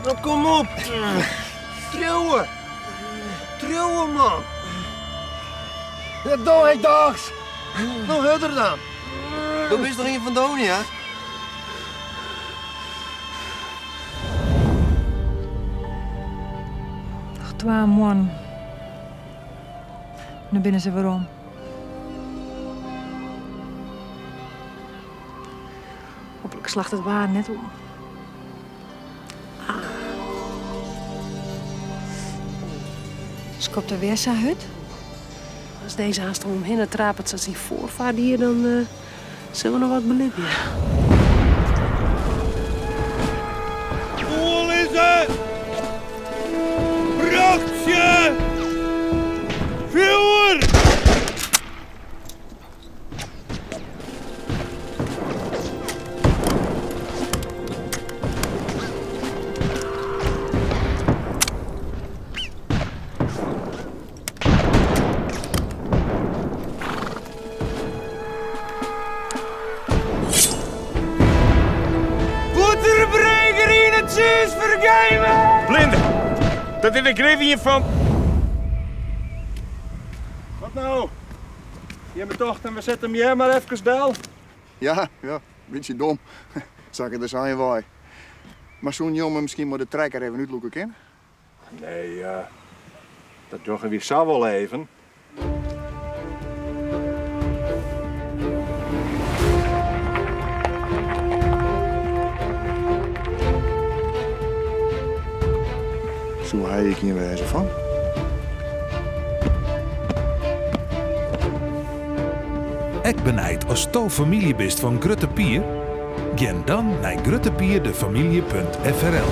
No kom op! Triuwe! Triuwe, man! Dat doch ik dochs! No hurder dan! Do bist doch ien fan Donia? Noch twa moannen. Dan binne se werom. Hooplik slacht it waar net om. Ah. Skopt er wer sa hurd? As dizze hast om him hinne trapet sa't syn foarfaar die, dan uh, sille we noch wat belibje. Oanlizze! Rjochtsje! Fjoer! Bûterbreker yn it tsjinst fergeven! Blinde, dat is de grif ien fan. Wat no? Jimme tochten, we sette him hjir mar efkes del? Ja, ja, bytsje dom. Sa ik der sa yn wei. Mar soenen jimme miskien mei de trekker even útlûke kinne? Nee, dat dogge wy sa wol even. Soe hy ek ien wêze fan? Ek benijd asto famylje bist fan Grutte Pier? Gean dan nei gruttepierDeFamylje.frl.